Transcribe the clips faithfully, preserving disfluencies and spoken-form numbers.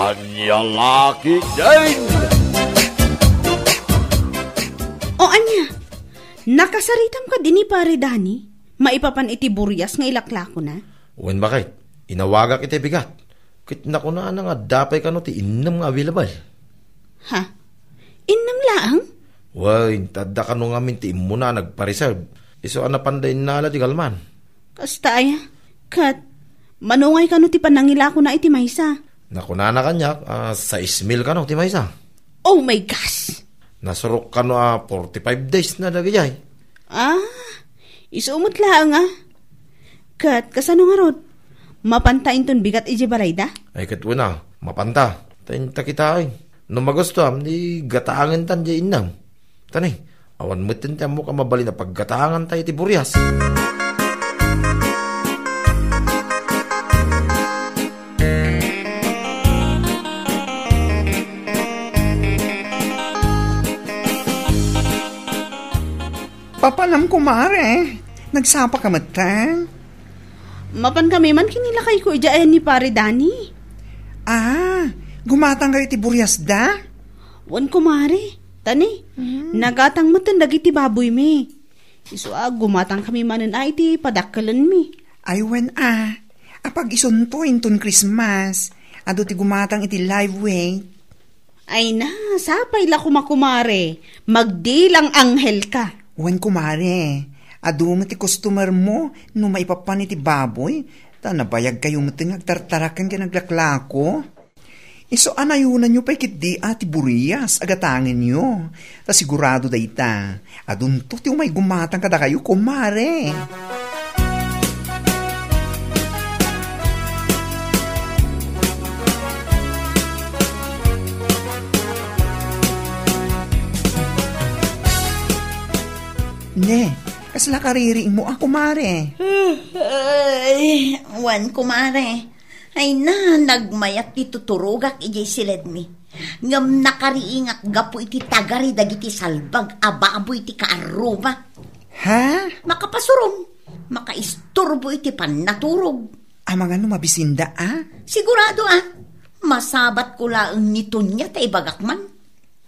Ania la ketdin? O ania, nakasaritam kadi ni Pare Dani maipapan iti burias nga ilaklakona? Wen, baket, inawagak iti bigat. Ket nakunana nga adda pay kano ti innem nga available. Ha? Innem laeng? Wen, ta adda kano ngamin ti immuna a nagpa-reserve. Isu a napanda innala ti galman. Kasta aya? Ket, mano ngay kano ti panangilakona iti maysa? Nakunana kaniak a sais mil kano ti maysa. Oh my gosh! Nasurok kano a forty-five days na dagijay. Ah, isu met laeng a. Ket, kasano ngarud? Mapanta inton bigat iti balayda? Ay, ket wen a, mapanta. Ta inta kitaen. No magustuam, di gataangentan di innem. Tani, awan metten ti ammok a mabalin a paggatanganta iti burias. Papanam, kumare. Nagsapa ka metten? Mapan kami man ken ni lakayko idiay ayan ni Pare Dani. Ah, gumatang kayo iti buriasda? Wen, kumare. Tani, hmm, nagatang metten dagiti baboymi. Isu a, gumatang kami manen a iti padakkelenmi. Ay, wen a. Apag-isunto inton Christmas. Adu ti gumatang iti live weight. Ay na, sapay la koma, kumare. Magdilang anghel ka. Wen, kumare. Adu met ti customer mo no maipapan iti baboy. Ta nabayag kayo met nga agtartaraken ken aglaklako. Isu a nayonanyo pay ketdi a ti burias a gatangenyo. Ta sigurado dayta, adunto ti umay gumatang kadakayo, kumare. Ne, kasla kaririingmo a, kumare? Ay, wen, kumare. Ay na, nagmayat ti tuturogak idiay siledmi. Ngem nakariingak gapu iti tagari dagiti salbag a baboy ti kaarruma. Ha? Makapasurom, makaisturbo iti pannaturog. Amangan no mabisinda a? Sigurado a. Masabatko laeng ni Tonia ta ibagak man.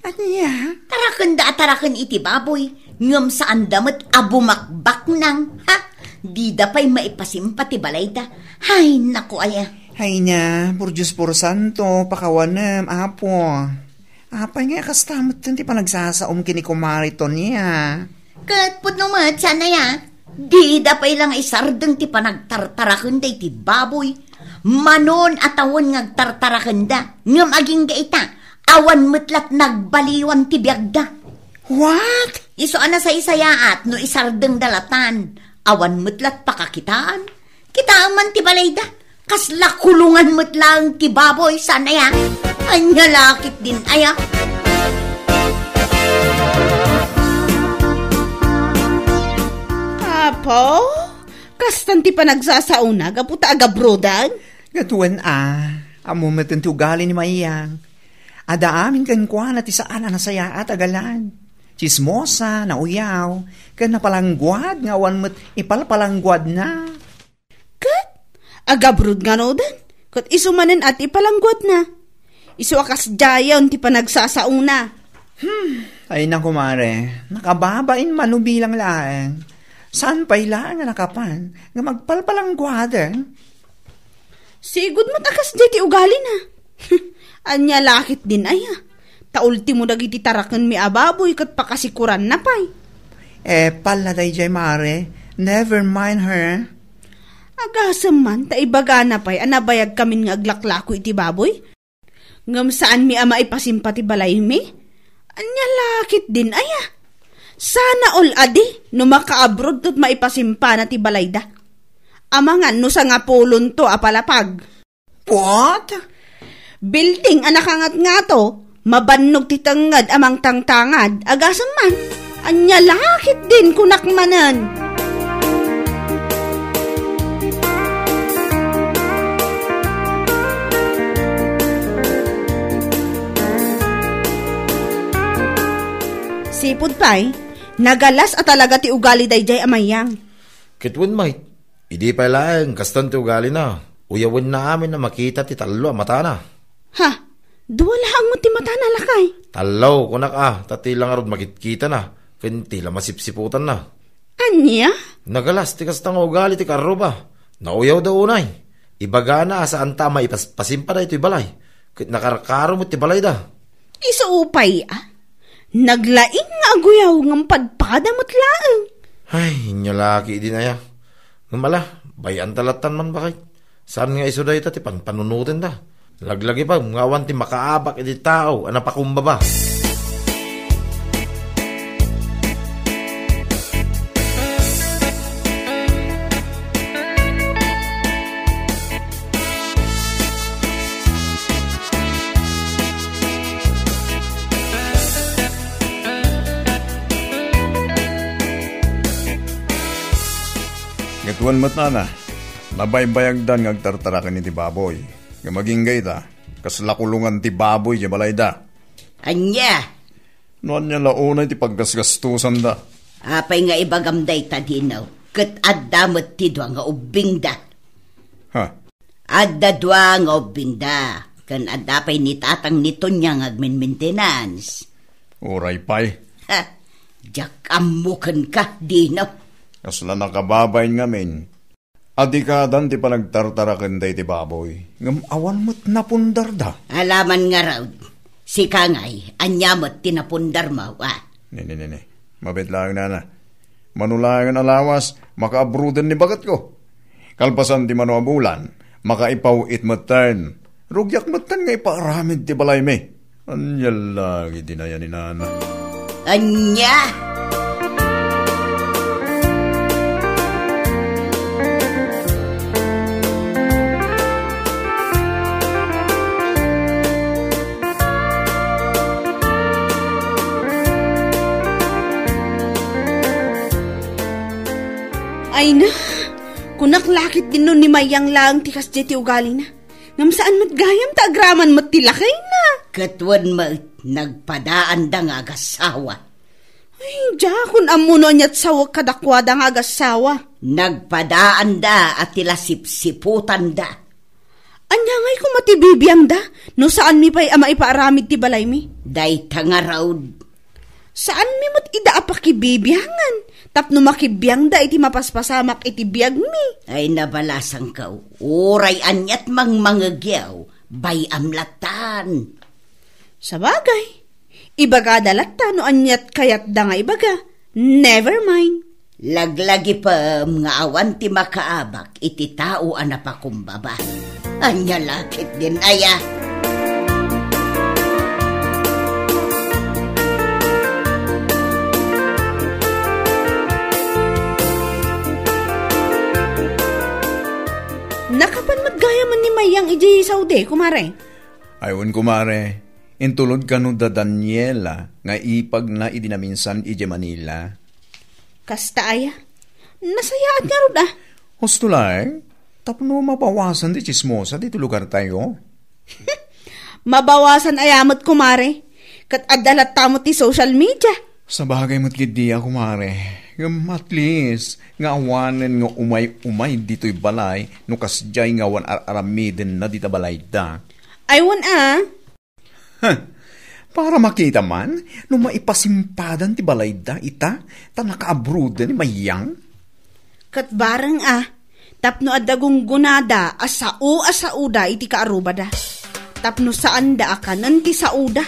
Ania? Tarakenda a taraken iti baboy, ngem saanda met a bumakbaknang. Ha? Dida pay maipasimpa ti balayda. Hay, naku aya. Hay na, por Dios, por santo, pakawanem, Apo. Apay nga kasta metten ti panagsasaom ken ni Kumare Tonia? Ket pudno met, saan aya? Dida pay la nga isardeng ti panagtartarakenda iti baboy. Manon a tawen nga agtartarakenda, ngem agingga ita, awan met lat nagbaliwan ti biagda. What? Isu a nasaysayaat no isardengda latan, awan met lat pakakitaan. Kitaem man ti balayda. Kasla kulungan met laeng ti baboy, saan aya? Ania la ketdin aya? Apo, kastan ti panagsasaona gapu ta agabrodan? Ket wen a, ammo metten ti ugali ni Mayang. Adda amin kenkuana ti saan a nasayaat a galad. Tsismosa, nauyaw, ken napalangguad nga awan met ipalpalangguadna. Ket agabrod ngaruden, ket isu manen a ti palangguadna. Isu a kasdiayen ti panagsasaona. Hmm, ay na, kumare, nakababain mano bilang laeng. Saan pay laeng a nakapan nga magpalpalangguaden? Sigud met a kasdiay ti ugalina. Ania la ketdin aya? Ta ultimo dagiti tarakenmi a baboy ket pakasikuranna pay. Eh, palla daydiay, mare. Never mind her. Agasem man, ta ibagana pay a nabayagkamin nga aglaklako iti baboy. Ngem saanmi a maipasimpa ti balaymi? Ania la ketdin aya? Sana all a di no makaabroad ket maipasimpana ti balayda. Amangan no sangapulonto a palapag. What? Building a nakangatngato, mabannog ti tengnged a mangtangtangad, agasem man. Ania la ketdin kunak manen. Sipud pay, nagalas a talaga ti ugali daydiay a Mayang. Ket wen met, idi pay laeng kastan ti ugalina, uyawenna amin a makita ti tallo a matana. Ha? Dua laeng met ti matana, lakay. Tallo, kunak a, ta ti la ngarud makitkitana, ken ti la masipsiputanna. Ania? Nagalas ti kasta nga ugali ti kaarruba. Nauyawda unay. Ibagana a saanta a maipas-, pasimpa daytoy balay. Ket nakarkaro met ti balayda. Isu pay a. Naglaing nga aguyaw ngem padpada met laeng. Ay, inya laki idi naya. Ngem ala, bay-anta lattan man, baket. Saan nga isu dayta ti panpanunotenda? Laglagipem nga awan ti makaabak iti tao a napakumbaba. Ket wen met, nana, nabaybayagdan nga agtartaraken iti baboy. Ngem agingga ita, kasla kulongan ti baboy idiay balayda. Ania? No ania la unay ti paggasgastosanda? Apay nga ibagam dayta, Dino? Ket adda met ti dua nga ubbingda. Ha? Adda dua nga ubbingda, ken adda pay ni tatang ni Tonia nga agminmintenance. Uray pay. Ha, diak ammo kenka, Dino. Kasla nakababain ngamin. Adikadan ti panagtartarakenda iti baboy, ngem awan met napundarda. Alaman ngarud, sika ngay, ania met ti napundarmo, a? Ne, ne, ne, ne. Mabiit laeng, nana. Mano laengen a lawas, makaabroden ni baketko. Kalpasan ti mano a bulan, makaipaw-it metten. Rugiak metten nga ipaaramid ti balaymi. Ania la iti nayan ni nana? Ania? Ay na, kunak la ket dinno ni Mayang laeng ti kasdiay ti ugalina. Ngem saan met gayam ta agraman met ti lakayna. Ket wen met, nagpadaanda nga agassawa. Ay, diakon ammo no aniat sawek kadakuada nga agassawa. Nagpadaanda a ti la sipsiputanda. Ania ngay koma ti bibiangda no saanmi pay a maipaaramid ti balaymi? Dayta ngarud. Saanmi met ida a pakibibiangan tapno makibiangda iti mapaspasamak iti biagmi. Ay, nabalasangko, uray aniat mangmangegyo, bay-am lattan. Sabagay, ibagada latta no aniat kayatda nga ibaga. Never mind. Laglagipem nga awan ti makaabak iti tao a napakumbaba. Ania la ketdin aya? Nakapan met gayamen ni Mayang idiay Saudi, kumare? Ay, wen, kumare. Intulod kano da Daniela nga ipagna idi naminsan idiay Manila. Kasta aya? Nasayaat ngarud, a. Husto laeng, tapno mabawasan ti tsismosa ditoy lugartayo. Mabawasan aya met, kumare? Ket adda latta met ti social media. Sabagay met ketdi a, kumare. Ngem at least, nga awanen nga umay-umay ditoy balay no kasdiay nga awan ar-aramidenna dita balayda. Ay, wen a. Huh. Para makita man no maipasimpadan ti balayda ita ta nakaabroad ni Mayang. Ket bareng a, tapno adda gunggonada a sao a saoda iti kaarrubada. Tapno saanda a kanen ti saoda.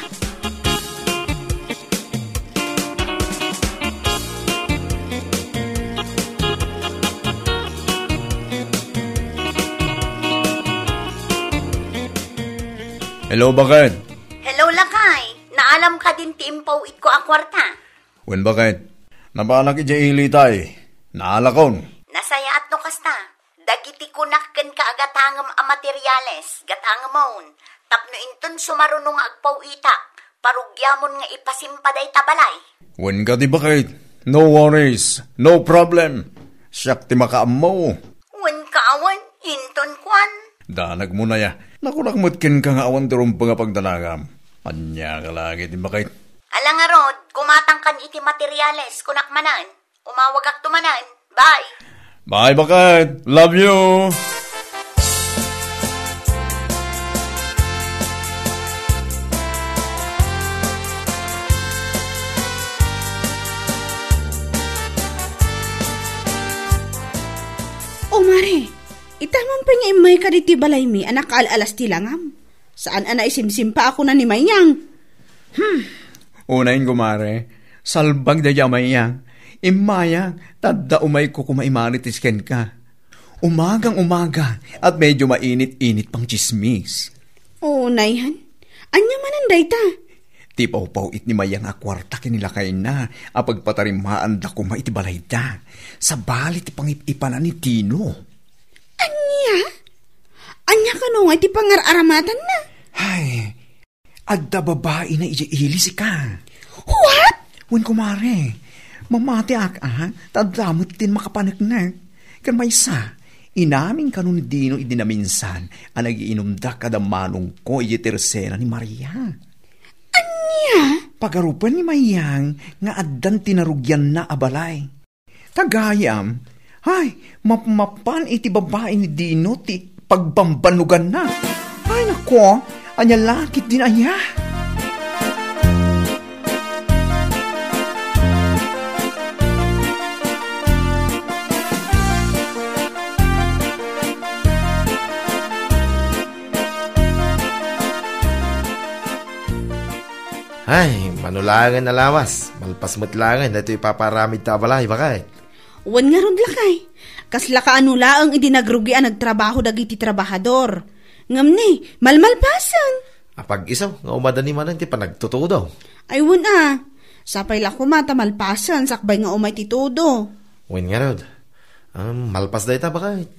Hello, baket. Hello, lakay. Naalam kadin ti impaw-itko a kuarta? Wen, baket. Napanak idiay ilitay. Naalakon. Nasayaat no kasta. Dagiti kunak kenka a gatangem a materiales, gatangemon. Tapno inton sumaruno nga agpaw-itak, parugiamon nga ipasimpa dayta balay. Wen kadi, baket. No worries. No problem. Siak ti makaammo. Wen ka awan, inton kuan. Danagmo na ya. Nakunak met kenka nga awan ti rumbeng a pagdanagam. Ania ka lagi ti makit. Ala ngarud, kumatangkan iti materiales, kunak manen. Umawagak to manen. Bye. Bye, baket. Love you. kadi ti balaymi a nakaal-alas ti langam. Saan a naisimsimpa a kuna ni Mayang. Hmm. Unayen, kumare, salbag daydi a Mayang. Immayang, ta adda umayko koma imarites kenka. Umagang-umaga, at medyo mainit-init pang tsismis. Unay, han? Ania manen dayta? Ti pawpaw-it ni Mayang a kuarta ken ni lakayna a pagpatarimaanda koma iti balayda. Sabali ti pangip-ipanan ni Dino. Ania? Ania kano nga iti pangar-aramatanna? Ay, adda babaina idiay ili, sika. What? Wen, kumare, mamatiak, a, ta adda met ti makapaneknek. Ken maysa, inamin kano ni Dino idi naminsan a nagiinumda kada manongko idiay tersena ni Maria. Ania? Pagarupen ni Mayang nga addan ti narugianna a balay. Ta gayam, ay, mapmapan iti babai ni Dino ti pagbambannoganna. Ay, nako, ania la ketdin aya? Ay, mano laengen a lawas. Malpas met laengen daytoy ipapaaramidta a balay, baket. Wen ngarud, lakay. Kasla kaano laeng idi nagrugi a nagtrabaho dagiti trabahador. Ngem ni, malmalpasen. Apag-isu nga umadani manen ti panagtutudo. Ay, wen a. Sapay la koma ta malpasen sakbay nga umay ti tudo. Wen ngarud. Um, malpas dayta, baket.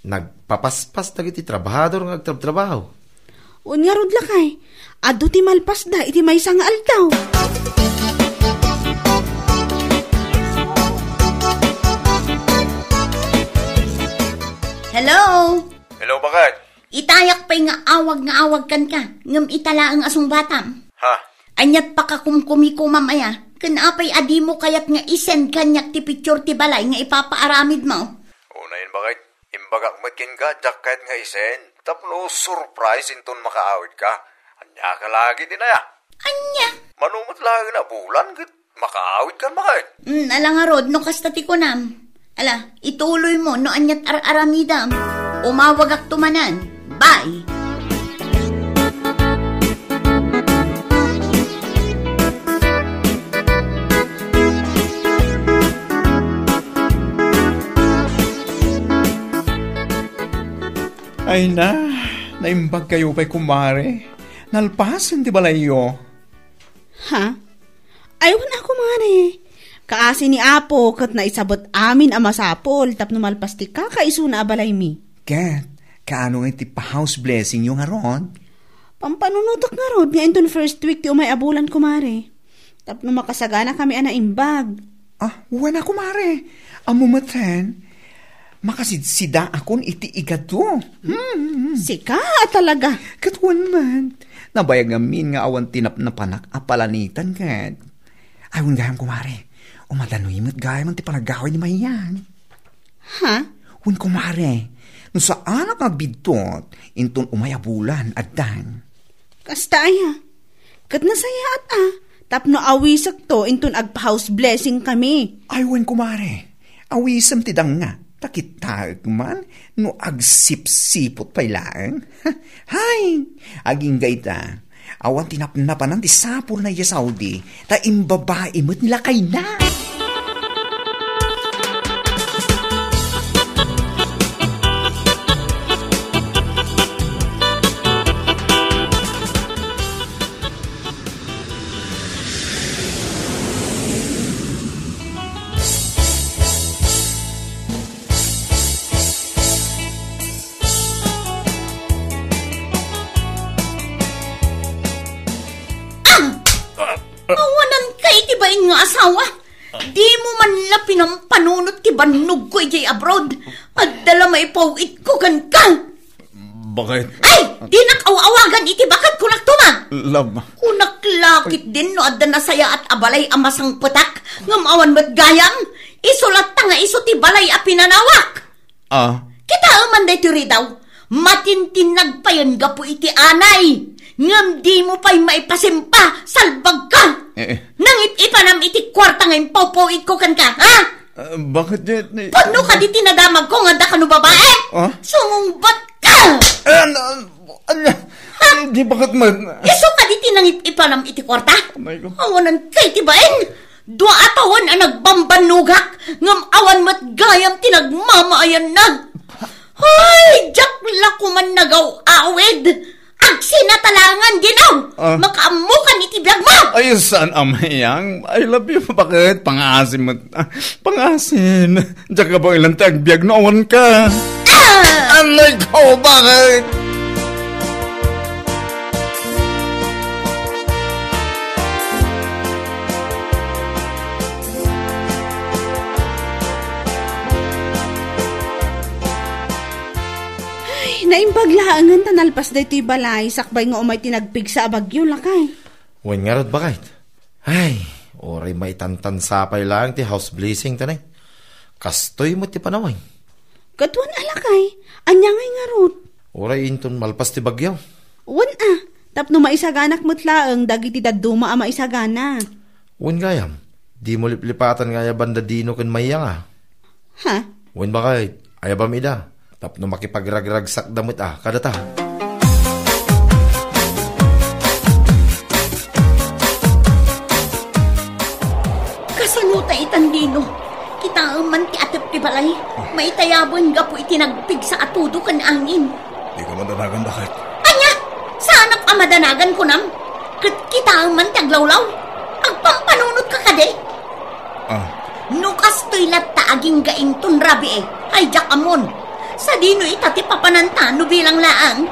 Nagpapaspas dagiti trabahador nga agtrabtrabaho. Wen ngarud, lakay, adu ti malpasda iti maysa nga aldaw. Hello? Hello, baket? Itayak pay nga awag nga awag kenka, ngem ita laeng a sungbatam. Ha? Aniat pakakumkumikomam aya? Ken apay a dimo kayat nga i-send kaniak ti picture ti balay nga ipapaaramidmo? Unayen, baket. Imbagak met kenka, diak kayat nga i-send tapno surprise inton makaawidka. Ania ka la ketdin aya? Ania? Mano met laeng a bulan ket makaawidkan, baket. Mm, ala ngarud, no kasta ti kunam. Ala, ituloymo no aniat ar-aramidam. Umawagakto manen. Bye! Ay na, naimbag kayo pay, kumare. Nalpasen ti balayyo. Ha? Ay, wen a, kumare. Kaasi ni Apo ket naisabet amin a masapul tapno malpas ti kakaisuna a balaymi. Ket, kaano nga iti pa-house blessing yo ngarud? Pampanunotek ngarud nga inton first week ti umay a bulan, kumare. Tapno makasagana kami a naimbag. Ah, wen a, kumare. Ammo met, hen, makasidsidaakon iti igado. Hmm. Sika a talaga. Ket wen met, nabayag ngamin nga awan ti napnapanak a palanitan ket. Ay, wen gayam, kumare. Umadanoy met gayam ti panagawid ni Mayang. Ha? Wen, kumare, no saanak nga agbiddut, inton umay a bulan, addan. Kasta aya. Ket nasayaat a, tapno awisekto inton agpa-house blessing kami. Ay, wen, kumare, awisem ti dangngak, ta kitaek man no agsipsiput pay laeng. Hay, agingga ita. Awan ti napnapanan ti sapulna idiay Saudi, ta imbabai met ni lakayna. Ah! Awanan ka iti bain nga asawa. Di mo man la pinampanunot ti bannogko idiay abroad. Adda la maipaw-itko kenka. Baket? Ay! Dinak aw-awagan iti baket, kunak tuman! Love. Kunak lakit din no adda nasayaat a balay a masangpetak, ngem awan met gayam. Isu latta nga isu ti balay a pinanawak. Ah. Kitaem man daytoy ridaw. Matintinnag payen gapu iti anay. Ngem di mo pay maipasimpa, salbag ka. Eh, eh. Nangip-ipanam iti kuarta nga impawpaw-itko kenka, ha? Ah, baket, Jet? Pudno kadi ti nadamagko nga adda kano babae? Ah? Sumungbat ka! An-, an-, anya? Di bakit man? Isu kadi ti nangip-ipanam iti kuarta? Anay ko. Awanan kay ti bain. Dua a tawen a nagbambannogak, ngem awan met gayam ti nagmamaayannag. Ay, diak la koman nagaw-awid. Agsinatalangan, Dino! Ah. Makaammokan iti biagmo! Ay, saan a mayang? I love you, bakit? Pangasim met. Ah, pangasim. Diak kabaelan ti agbiag no awan ka. Ah! Anay ko, bakit? Ay, naimbag laengen ta nalpas daytoy balay sakbay nga umay ti nagpigsa a bagyo, lakay. Wen ngarud, bakit? Ay, uray maitantansa pay laeng ti house blessing ta ne. Kastoy met ti panaway. Ket wen a, lakay, ania ngay ngarud? Uray inton malpas ti bagyo. Wen a, tapno maisaganak met laeng dagiti dadduma a maisagana. Wen gayam, dimo liplipatan nga ayaban da Dino ken Mayang a. Ha? Wen bakit, ayabam ida. Tapno makipagragragsakda met a kadata. Kasano ta itan, Dino? Kitaem man ti atep ti balay. Maitayaben gapu iti nagpigsa a tudo ken angin. Dika madanagan, bakit? Ania? Saanak a madanagan, kunam? Ket kitaem man ti aglawlaw. Agpampanunotka kadi? Ah. No kastoy latta agingga inton rabii, ay diak ammon. Sadino ita ti papananta no bilang laeng?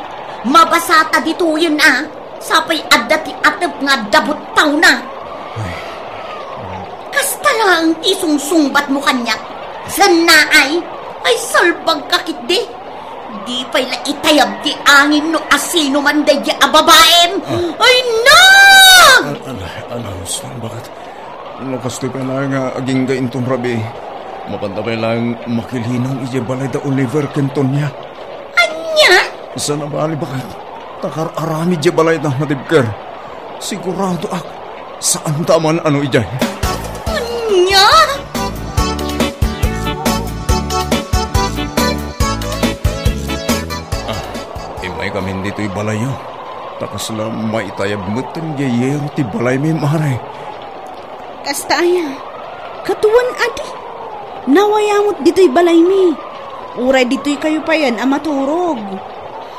Mabasata ditoyen a, sapay adda ti atep nga adda buttawna. Ay. Kasta laeng ti sungsungbatmo kaniak. Sennaay, ay salbagka ketdi. Di pay la itayab ti angin no asino man daydi a babaem. Ah. Ay, na! Al-, al-, alas, bakit? No kastoy pay laeng nga agingga inton rabii, mapanta pay laeng makilinong idiay balay da Oliver ken Tonya. Ania? Saan a bali, bakit? Ta kar-aramid idiay balay da madibker. Siguradoak, saanta a man-ano idiay. Ania? Ah, immay kamin ditoy balayyo. Ta kasla maitayab metten idiay yero ti balaymi, mare. Kasta aya? Ket wen adi? Nawaya met ditoy balaymi. Uray ditoy kayo payen a maturog.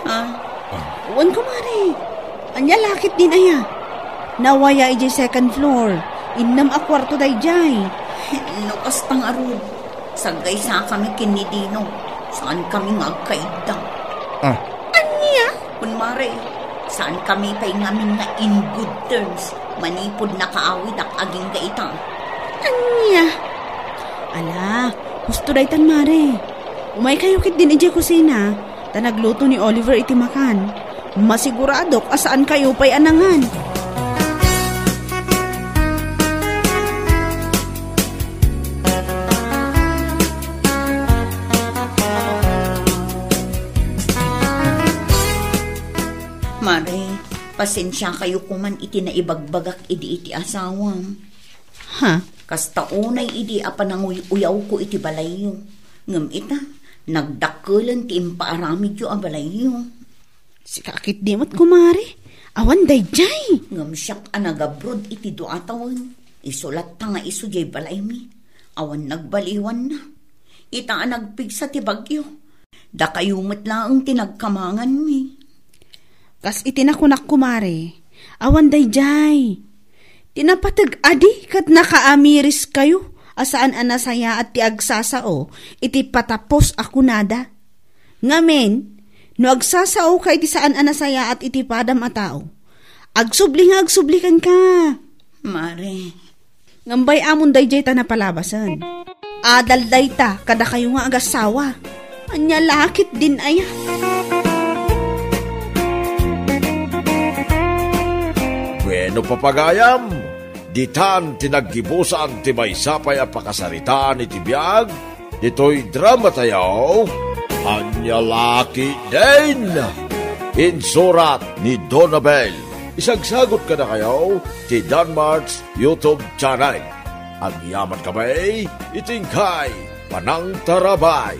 Ha? Wen, kumare. Ania la ketdin aya? Nawaya idiay second floor. Innem a kuarto daydiay. No kasta ngarud, saggaysakami ken ni Dino. Saankami nga agkaidda. Ah. Ania? Wen, mare, saankami pay ngamin nga in good terms manipud nakaawidak agingga ita. Ania? Ala, husto daytan, mare. Umaykayo ketdin idiay kusina, ta nagluto ni Oliver iti makan. Masiguradok a saankayo pay a nangan. Mare, pasensiakayo koman iti naibagbagak idi iti asawam. Ha? Kasta unay idi a pananguy-uyawko iti balayyo. Ngem ita, nagdakkelen ti impaaramidyo a balayyo. Sika a ketdi met, kumare. Awan daydiay. Ngem siak a nagabrod iti dua a tawen. Isu latta nga isu diay balaymi. Awan nagbaliwanna. Ita a nagpigsa ti bagyo. Dakayo met laeng ti nagkamanganmi. Kas iti nakunak, kumare, awan daydiay. Ti napateg adi ket nakaamiriskayo a saan a nasayaat ti agsasao iti patapos a kunada. Ngamin, no agsasaoka iti saan a nasayaat iti padam a tao, agsubli nga agsubli kenka. Mare. Ngem bay-amon daydiay ta napalabasen. Adal dayta kadakayo nga agassawa. Ania la ketdin aya? Bueno, papagayam, ditan ti naggibusan ti maysa pay a pakasaritaan iti biag ditoy drama tayo, Ania la ketdin? Insurat ni Donabel. Isagsagot kadakayo ti Danmart's YouTube channel. Agyaman kami iti inkay panangtarabay.